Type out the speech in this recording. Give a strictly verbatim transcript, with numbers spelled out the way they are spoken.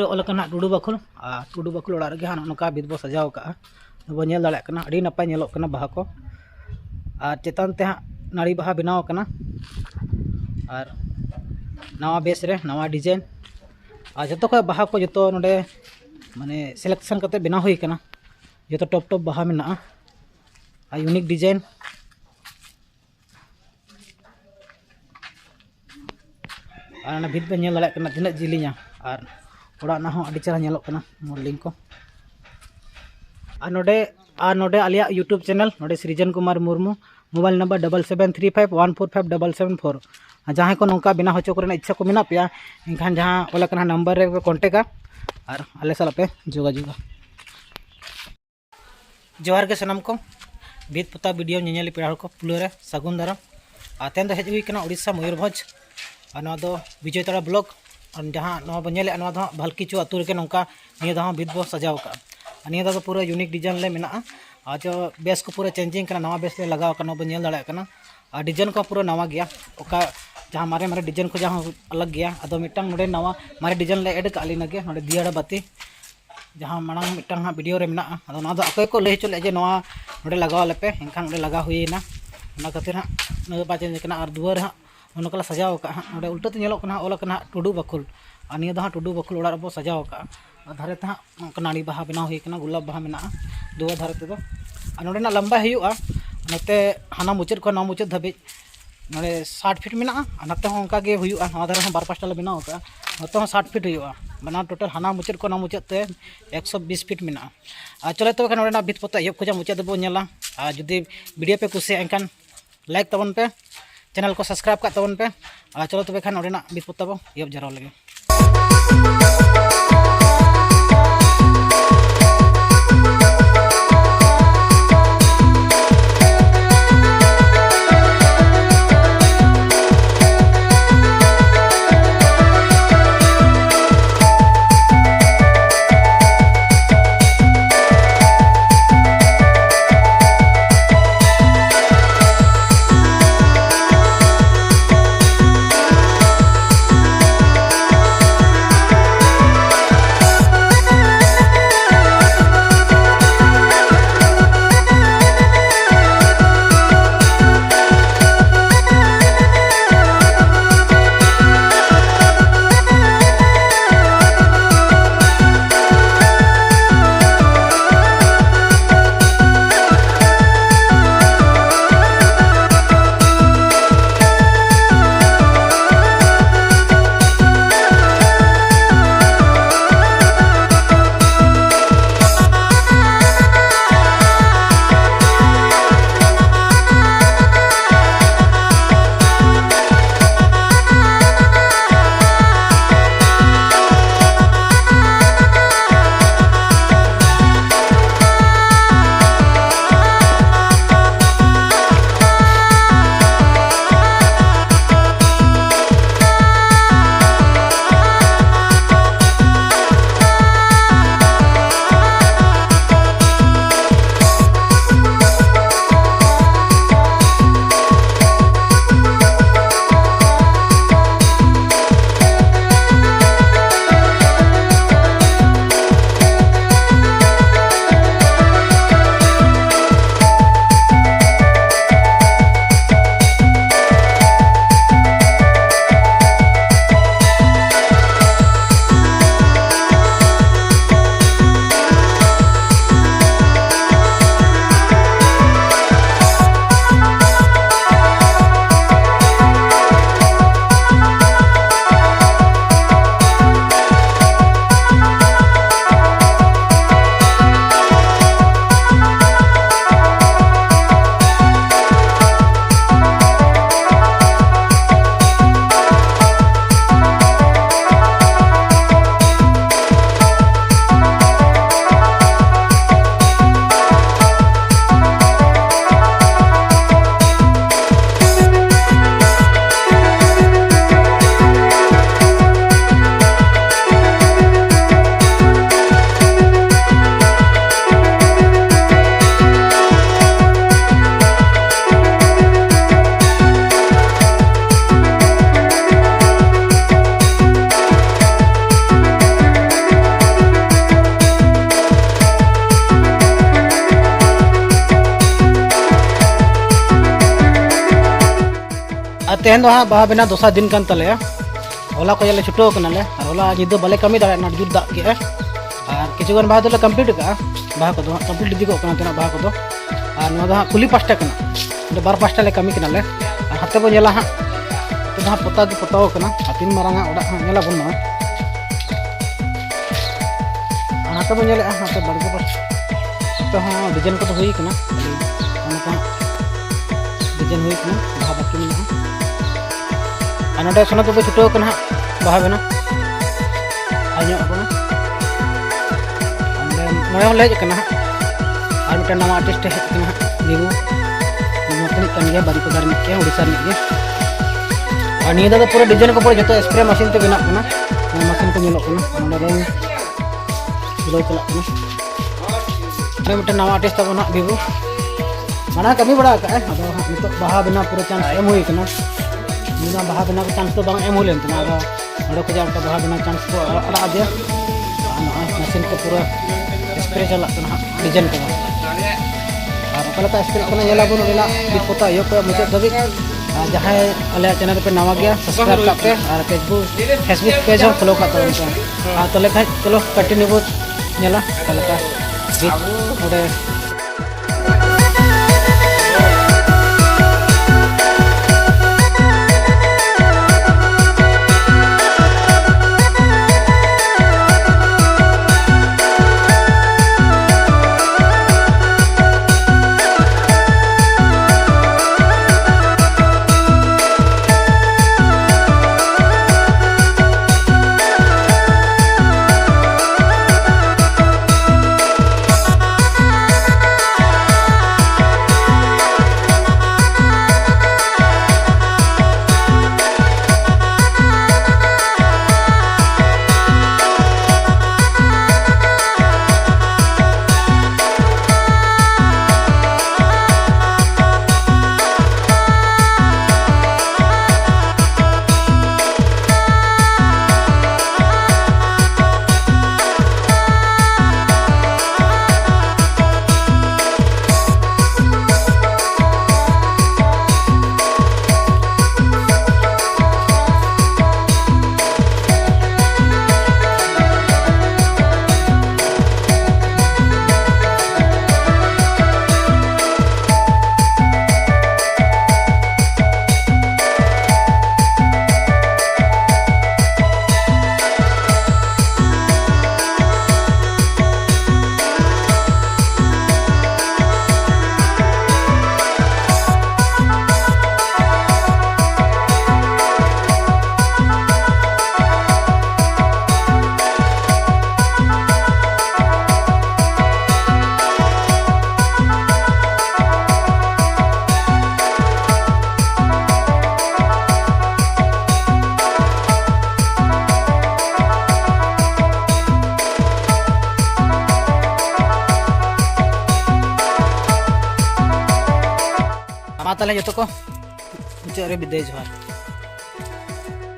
ᱚᱞ ᱟᱠᱟᱱᱟ ᱦᱟᱸᱜ ᱴᱩᱰᱩ ᱵᱟᱠᱷᱳᱞ᱾ ᱟᱨ ᱴᱩᱰᱩ ᱵᱟᱠᱷᱳᱞ ᱚᱲᱟᱜ ᱨᱮᱜᱮ ᱦᱟᱸᱜ ᱱᱚᱜᱼᱚ ᱱᱚᱝᱠᱟ ᱵᱷᱤᱛ ᱵᱚ ᱥᱟᱡᱟᱣ ᱟᱠᱟᱜᱼᱟ᱾ ᱵᱚ ᱧᱮᱞ ᱫᱟᱲᱮᱭᱟᱜ ᱠᱟᱱᱟ, ᱟᱹᱰᱤ ᱱᱟᱯᱟᱭ ᱧᱮᱞᱚᱜ ᱠᱟᱱᱟ ᱵᱟᱦᱟ ᱠᱚ᱾ ᱟᱨ ᱪᱮᱛᱟᱱ ᱛᱮ ᱦᱟᱸᱜ ᱱᱟᱹᱲᱤ ᱵᱟᱦᱟ ᱵᱮᱱᱟᱣ ᱟᱠᱟᱱᱟ᱾ ᱟᱨ ᱱᱟᱣᱟ ᱵᱮᱥ ᱨᱮ ᱱᱟᱣᱟ design᱾ ᱟᱨ ᱡᱚᱛᱚ ᱠᱷᱚᱡ ᱵᱟᱦᱟ ᱠᱚ ᱡᱚᱛᱚ ᱱᱚᱰᱮ ᱢᱟᱱᱮ selection ᱠᱟᱛᱮ ᱵᱮᱱᱟᱣ ᱦᱩᱭ ᱟᱠᱟᱱᱟ᱾ ᱡᱚᱛᱚ top top ᱵᱟᱦᱟ ᱢᱮᱱᱟᱜᱼᱟ᱾ ᱟᱨ unique design᱾ ᱟᱨ ᱚᱱᱟ ᱵᱷᱤᱛ ᱯᱮ ᱧᱮᱞ ᱫᱟᱲᱮᱭᱟᱜ ᱠᱟᱱᱟ ᱛᱤᱱᱟᱹᱜ ᱡᱤᱞᱤᱧᱟ, ᱟᱨ ᱚᱲᱟᱜ ᱨᱮᱱᱟᱜ ᱦᱚᱸ ᱟᱹᱰᱤ ᱪᱮᱦᱨᱟ ᱧᱮᱞᱚᱜ ᱠᱟᱱᱟ modeling ᱠᱚ᱾ ᱟᱨ ᱱᱚᱰᱮ, ᱟᱨ ᱱᱚᱰᱮ ᱟᱞᱮᱭᱟᱜ YouTube channel, ᱱᱚᱰᱮ ᱥᱨᱤᱡᱚᱱ Kumar Murmu, mobile number double seven three five one four five double seven four᱾ ᱟᱨ ᱡᱟᱦᱟᱸᱭ ᱠᱚ ᱱᱚᱝᱠᱟ ᱵᱮᱱᱟᱣ ᱦᱚᱪᱚ ᱠᱚᱨᱮᱱᱟᱜ ᱤᱪᱪᱷᱟ ᱠᱚ ᱢᱮᱱᱟᱜ ᱯᱮᱭᱟ, ᱮᱱᱠᱷᱟᱱ ᱡᱟᱦᱟᱸ ᱚᱞ ᱟᱠᱟᱱᱟ number ᱨᱮ ᱯᱮ contactᱟ ᱟᱨ ᱟᱞᱮ ᱥᱟᱞᱟᱜ ᱯᱮ ᱡᱳᱜᱟᱡᱳᱜᱟ᱾ ᱡᱚᱦᱟᱨ ᱜᱮ ᱥᱟᱱᱟᱢ ᱠᱚ, ᱵᱷᱤᱛ ᱯᱚᱛᱟᱣ video ᱧᱮᱧᱮᱞᱤ ᱯᱮᱲᱟ ᱦᱚᱲ ᱠᱚ ᱯᱩᱞᱟᱹ ᱨᱮ ᱥᱟᱹᱜᱩᱱ ᱫᱟᱨᱟᱢ᱾ ᱟᱨ ᱛᱮᱦᱮᱧ ᱫᱚ ᱦᱮᱡ ᱦᱩᱭ ᱠᱟᱱᱟ ᱳᱰᱤᱥᱟ ᱢᱚᱭᱩᱨᱵᱷᱚᱸᱡᱽ, ᱟᱨ ᱱᱚᱣᱟ ᱫᱚ ᱵᱤᱡᱚᱭ ᱛᱟᱲᱟ block᱾ ᱟᱨ ᱡᱟᱦᱟᱸ ᱱᱚᱣᱟ ᱵᱚᱱ ᱧᱮᱞᱮᱫᱼᱟ, ᱱᱚᱣᱟ ᱫᱚ ᱦᱟᱸᱜ ᱵᱷᱟᱞᱠᱤᱪᱩ ᱟᱹᱛᱩ ᱨᱮᱜᱮ ᱱᱚᱝᱠᱟ ᱱᱤᱭᱟᱹ ᱫᱷᱟᱣ ᱦᱚᱸ ᱵᱷᱤᱛ ᱵᱚ ᱥᱟᱡᱟᱣ ᱟᱠᱟᱫᱼᱟ᱾ ᱟᱨ ᱱᱤᱭᱟᱹ ᱫᱷᱟᱣ ᱫᱚ ᱯᱩᱨᱟᱹ unique design ᱞᱮ ᱢᱮᱱᱟᱜᱼᱟ᱾ ᱟᱨ ᱡᱚ ᱵᱮᱥ ᱠᱚ ᱯᱩᱨᱟᱹ changing ᱠᱟᱱᱟ, ᱱᱟᱣᱟ ᱵᱮᱥ ᱞᱮ ᱞᱟᱜᱟᱣ ᱟᱠᱟᱫᱼᱟ, ᱱᱚᱣᱟ ᱵᱚᱱ ᱧᱮᱞ ᱫᱟᱲᱮᱭᱟᱜ ᱠᱟᱱᱟ᱾ ᱟᱨ design ᱠᱚᱦᱚᱸ ᱯᱩᱨᱟᱹ ᱱᱟᱣᱟ ᱜᱮᱭᱟ, ᱚᱠᱟ ᱡᱟᱦᱟᱸ ᱢᱟᱨᱮ ᱢᱟᱨᱮ design ᱠᱷᱚᱱᱟᱜ ᱦᱚᱸ ᱟᱞᱟᱜᱽ ᱜᱮᱭᱟ᱾ ᱟᱫᱚ ᱢᱤᱫᱴᱟᱝ ᱱᱚᱰᱮ ᱱᱟᱣᱟ ᱢᱟᱨᱮ design ᱞᱮ add ᱟᱠᱟᱫᱼᱟ ᱞᱮ, ᱤᱱᱟᱹᱜᱮ ᱱᱚᱰᱮ ᱫᱤᱭᱟᱲᱟ ᱵᱟᱹᱛᱤ, ᱡᱟᱦᱟᱸ ᱢᱟᱲᱟᱝ ᱢᱤᱫᱴᱟᱝ ᱦᱟᱸᱜ video ᱨᱮ ᱢᱮᱱᱟᱜᱼᱟ᱾ ᱟᱫᱚ ᱱᱚᱣᱟ ᱫᱚ ᱟᱠᱚ ᱜᱮᱠᱚ ᱞᱟᱹᱭ ᱦᱚᱪᱚ ᱞᱮᱫᱼᱟ ᱡᱮ ᱱᱚᱣᱟ ᱱᱚᱰᱮ ᱞᱟᱜᱟᱣ ᱟᱞᱮ ᱯᱮ, ᱮᱱᱠᱷᱟᱱ ᱚᱸᱰᱮ ᱞᱟᱜᱟᱣ ᱦᱩᱭᱮᱱᱟ᱾ ᱚᱱᱟ ᱠᱷᱟᱹᱛᱤᱨ ᱦᱟᱸᱜ ᱱᱚᱣᱟ ᱫᱚ ᱵᱟᱭ change ᱠᱟᱱᱟ᱾ ᱟᱨ ᱫᱩᱣᱟᱹᱨ ᱦᱟᱸᱜ ᱱᱚᱜᱼᱚ ᱱᱚᱝᱠᱟ ᱞᱮ ᱥᱟᱡᱟᱣ ᱟᱠᱟᱫᱼᱟ ᱦᱟᱸᱜ᱾ ᱱᱚᱰᱮ ᱩᱞᱴᱟᱹ ᱛᱮ ᱧᱮᱞᱚᱜ ᱠᱟᱱᱟ ᱦᱟᱸᱜ, ᱚᱞ ᱟᱠᱟᱱᱟ ᱦᱟᱸᱜ ᱴᱩᱰᱩ ᱵᱟᱠᱷᱳᱞ, ᱟᱨ ᱱᱤᱭᱟᱹ ᱫᱚ ᱦᱟᱸᱜ ᱴᱩᱰᱩ ᱵᱟᱠᱷᱳᱞ ᱚᱲᱟᱜ ᱨᱮᱵᱚ ᱥᱟᱡᱟᱣ ᱟᱠᱟᱫᱼᱟ᱾ ᱟᱨ ᱫᱷᱟᱨᱮ ᱛᱮ ᱦᱟᱸᱜ ᱱᱚᱝᱠᱟ ᱱᱟᱹᱲᱤ ᱵᱟᱦᱟ ᱵᱮᱱᱟᱣ ᱦᱩᱭ ᱠᱟᱱᱟ, ᱜᱳᱞᱟᱯ ᱵᱟᱦᱟ ᱢᱮᱱᱟᱜᱼᱟ ᱫᱩᱣᱟᱹᱨ ᱫᱷᱟᱨᱮ ᱛᱮᱫᱚ᱾ ᱟᱨ ᱱᱚᱰᱮᱱᱟᱜ ᱞᱟᱢᱵᱟᱭ ᱦᱩᱭᱩᱜᱼᱟ ᱱᱚᱛᱮ ᱦᱟᱱᱟ ᱢᱩᱪᱟᱹᱫ ᱠᱷᱚᱱ ᱱᱚᱣᱟ ᱢᱩᱪᱟᱹᱫ ᱫᱷᱟᱹᱵᱤᱡ ᱱᱚᱰᱮ ᱥᱟᱴ feet ᱢᱮᱱᱟᱜᱼᱟ, ᱟᱨ ᱱᱚᱛᱮ ᱦᱚᱸ ᱚᱱᱠᱟ ᱜᱮ ᱦᱩᱭᱩᱜᱼᱟ᱾ ᱱᱚᱣᱟ ᱫᱷᱟᱨᱮ ᱦᱚᱸ ᱵᱟᱨ ᱯᱟᱥᱴᱟ ᱞᱮ ᱵᱮᱱᱟᱣ ᱟᱠᱟᱫᱼᱟ, ᱱᱚᱛᱮ ᱦᱚᱸ ᱥᱟᱴ feet ᱦᱩᱭᱩᱜᱼᱟ᱾ ᱵᱟᱱᱟᱨ total ᱦᱟᱱᱟ ᱢᱩᱪᱟᱹᱫ ᱠᱷᱚᱱ ᱱᱚᱣᱟ ᱢᱩᱪᱟᱹᱫ ᱛᱮ ᱮᱠᱥᱚ ᱵᱤᱥ feet ᱢᱮᱱᱟᱜᱼᱟ᱾ ᱟᱨ ᱪᱚᱞᱚ ᱛᱚᱵᱮ ᱠᱷᱟᱱ ᱱᱚᱰᱮᱱᱟᱜ ᱵᱷᱤᱛ ᱯᱚᱛᱟᱣ ᱮᱦᱚᱵ ᱠᱷᱚᱱᱟᱜ ᱢᱩᱪᱟᱹᱫ ᱫᱷᱟᱹᱵᱤᱡ ᱵᱚᱱ ᱧᱮᱞᱟ᱾ ᱟᱨ ᱡᱩᱫᱤ video ᱯᱮ ᱠᱩᱥᱤᱭᱟᱜᱼᱟ, ᱮᱱᱠᱷᱟᱱ like ᱛᱟᱵᱚᱱ ᱯᱮ, channel ᱠᱚ subscribe ᱠᱟᱜ ᱛᱟᱵᱚᱱ ᱯᱮ᱾ ᱟᱨ ᱪᱚᱞᱚ ᱛᱚᱵᱮ ᱠᱷᱟᱱ ᱱᱚᱰᱮᱱᱟᱜ ᱵᱷᱤᱛ ᱯᱚᱛᱟᱣ ᱵᱚ ᱮᱦᱚᱵ ᱡᱟᱣᱨᱟ ᱞᱮᱜᱮ᱾ ᱛᱮᱦᱮᱧ ᱫᱚ ᱦᱟᱸᱜ ᱵᱟᱦᱟ ᱵᱮᱱᱟᱣ ᱫᱚᱥᱟᱨ ᱫᱤᱱ ᱠᱟᱱ ᱛᱟᱞᱮᱭᱟ᱾ ᱦᱚᱞᱟ ᱠᱷᱚᱱ ᱞᱮ ᱪᱷᱩᱴᱟᱹᱣ ᱠᱟᱱᱟᱞᱮ, ᱟᱨ ᱦᱚᱞᱟ ᱧᱤᱫᱟᱹ ᱵᱟᱞᱮ ᱠᱟᱹᱢᱤ ᱫᱟᱲᱮᱭᱟᱜᱼᱟ, ᱟᱹᱰᱤ ᱡᱳᱨ ᱫᱟᱜ ᱠᱮᱜᱼᱟᱭ᱾ ᱟᱨ ᱠᱤᱪᱷᱩ ᱜᱟᱱ ᱵᱟᱦᱟ ᱫᱚᱞᱮ complete ᱠᱟᱜᱼᱟ, ᱵᱟᱦᱟ ᱠᱚᱫᱚ ᱦᱟᱸᱜ complete ᱤᱫᱤ ᱠᱚᱜ ᱠᱟᱱᱟ ᱛᱮᱱᱟᱜ ᱵᱟᱦᱟ ᱠᱚᱫᱚ᱾ ᱟᱨ ᱱᱚᱣᱟ ᱫᱚ ᱦᱟᱸᱜ ᱠᱩᱞᱦᱤ ᱯᱟᱥᱴᱟ ᱠᱟᱱᱟ, ᱚᱸᱰᱮ ᱵᱟᱨ ᱯᱟᱥᱴᱟ ᱞᱮ ᱠᱟᱹᱢᱤ ᱠᱟᱱᱟᱞᱮ᱾ ᱟᱨ ᱦᱟᱱᱛᱮ ᱵᱚᱱ ᱧᱮᱞᱟ ᱦᱟᱸᱜ, ᱱᱚᱛᱮ ᱫᱚ ᱦᱟᱸᱜ ᱯᱚᱛᱟᱣ ᱜᱮ ᱯᱚᱛᱟᱣ ᱠᱟᱱᱟ, ᱟᱨ ᱛᱤᱱ ᱢᱟᱨᱟᱝ ᱟᱜ ᱚᱲᱟᱜ ᱦᱟᱸᱜ ᱧᱮᱞᱟᱵᱚᱱ ᱱᱚᱣᱟ᱾ ᱟᱨ ᱱᱚᱛᱮ ᱵᱚᱱ ᱧᱮᱞᱮᱜᱼᱟ, ᱱᱚᱛᱮ ᱵᱟᱲᱜᱮ ᱯᱟᱥᱴᱟ ᱦᱚᱸ design ᱠᱚᱫᱚ ᱦᱩᱭ ᱠᱟᱱᱟ, ᱚᱱᱟ ᱠᱚ ᱦᱟᱸᱜ design ᱦᱩᱭ ᱠᱟᱱᱟ, ᱡᱟᱦᱟᱸ ᱵᱟᱹᱠᱤ ᱢᱮᱱᱟᱜᱼᱟ᱾ ᱟᱨ ᱱᱚᱰᱮ ᱥᱚᱱᱚᱛ ᱵᱟᱵᱩ ᱪᱷᱩᱴᱟᱹᱣ ᱠᱟᱱᱟ ᱦᱟᱸᱜ ᱵᱟᱦᱟ ᱵᱮᱱᱟᱣ᱾ ᱟᱨ ᱧᱚᱜ ᱠᱟᱱᱟ᱾ ᱟᱨ ᱱᱚᱰᱮ ᱱᱚᱰᱮ ᱦᱚᱸ ᱞᱮ ᱦᱮᱡ ᱠᱟᱱᱟ ᱦᱟᱸᱜ᱾ ᱟᱨ ᱢᱤᱫᱴᱮᱱ ᱱᱟᱣᱟ artist ᱮ ᱦᱮᱡ ᱠᱟᱱᱟ ᱦᱟᱸᱜ, ᱵᱤᱵᱩ᱾ ᱱᱚᱛᱮᱱᱤᱡ ᱠᱟᱱ ᱜᱮᱭᱟ, ᱵᱟᱨᱤᱯᱟᱫᱟ ᱨᱤᱱᱤᱡ ᱜᱮ, ᱳᱰᱤᱥᱟ ᱨᱤᱱᱤᱡ ᱜᱮ᱾ ᱟᱨ ᱱᱤᱭᱟᱹ ᱫᱷᱟᱣ ᱫᱚ ᱯᱩᱨᱟᱹ design ᱠᱚ ᱯᱩᱨᱟᱹ ᱡᱚᱛᱚ spray machine ᱛᱮ ᱵᱮᱱᱟᱜ ᱠᱟᱱᱟ᱾ ᱱᱚᱣᱟ machine ᱠᱚ ᱧᱮᱞᱚᱜ ᱠᱟᱱᱟ, ᱱᱚᱰᱮ ᱨᱚᱝ ᱫᱷᱩᱞᱟᱹᱣ ᱪᱟᱞᱟᱜ ᱠᱟᱱᱟ᱾ ᱟᱨ ᱢᱤᱫᱴᱮᱱ ᱱᱟᱣᱟ artist ᱛᱟᱵᱚᱱ ᱦᱟᱸᱜ, ᱵᱤᱵᱩ᱾ ᱢᱟᱲᱟᱝ ᱠᱟᱹᱢᱤ ᱵᱟᱲᱟ ᱟᱠᱟᱫᱼᱟᱭ, ᱟᱫᱚ ᱦᱟᱸᱜ ᱱᱤᱛᱚᱜ ᱵᱟᱦᱟ ᱵᱮᱱᱟᱣ ᱯᱩᱨᱟᱹ chance ᱮᱢ ᱦᱩᱭ ᱠᱟᱱᱟ᱾ ᱩᱱᱤ ᱢᱟ ᱵᱟᱦᱟ ᱵᱮᱱᱟᱣ chance ᱫᱚ ᱵᱟᱝ ᱮᱢ ᱦᱩᱭ ᱞᱮᱱ ᱛᱟᱦᱮᱱᱟ, ᱟᱫᱚ ᱚᱸᱰᱮ ᱠᱷᱚᱱᱟᱜ ᱚᱱᱠᱟ ᱵᱟᱦᱟ ᱵᱮᱱᱟᱣ chance ᱠᱚ ᱟᱲᱟᱜ ᱟᱫᱮᱭᱟ᱾ ᱟᱨ ᱱᱚᱜᱼᱚᱭ machine ᱛᱮ ᱯᱩᱨᱟᱹ spray ᱪᱟᱞᱟᱜ ᱠᱟᱱᱟ ᱦᱟᱸᱜ, design ᱠᱚᱫᱚ᱾ ᱟᱨ ᱚᱠᱟ ᱞᱮᱠᱟ spray ᱠᱟᱱᱟ ᱧᱮᱞ ᱟᱵᱚᱱ ᱚᱸᱰᱮᱱᱟᱜ ᱵᱤᱫ ᱯᱚᱛᱟᱣ ᱤᱭᱟᱹ ᱠᱚ ᱢᱩᱪᱟᱹᱫ ᱫᱷᱟᱹᱵᱤᱡ᱾ ᱟᱨ ᱡᱟᱦᱟᱸᱭ ᱟᱞᱮᱭᱟᱜ channel ᱯᱮ ᱱᱟᱣᱟ ᱜᱮᱭᱟ, subscribe ᱠᱟᱜ ᱯᱮ ᱟᱨ Facebook, Facebook page ᱦᱚᱸ follow ᱠᱟᱜ ᱛᱟᱵᱚᱱ ᱯᱮ᱾ ᱟᱨ ᱛᱟᱦᱚᱞᱮ ᱠᱷᱟᱡ ᱪᱚᱞᱚ continue ᱵᱚ ᱧᱮᱞᱟ ᱚᱠᱟ ᱞᱮᱠᱟ ᱵᱤᱫ ᱚᱸᱰᱮ ᱛᱟᱦᱚᱞᱮ ᱡᱚᱛᱚ ᱠᱚ ᱢᱩᱪᱟᱹᱫ ᱨᱮ ᱵᱤᱫᱟᱹᱭ ᱡᱚᱦᱟᱨ᱾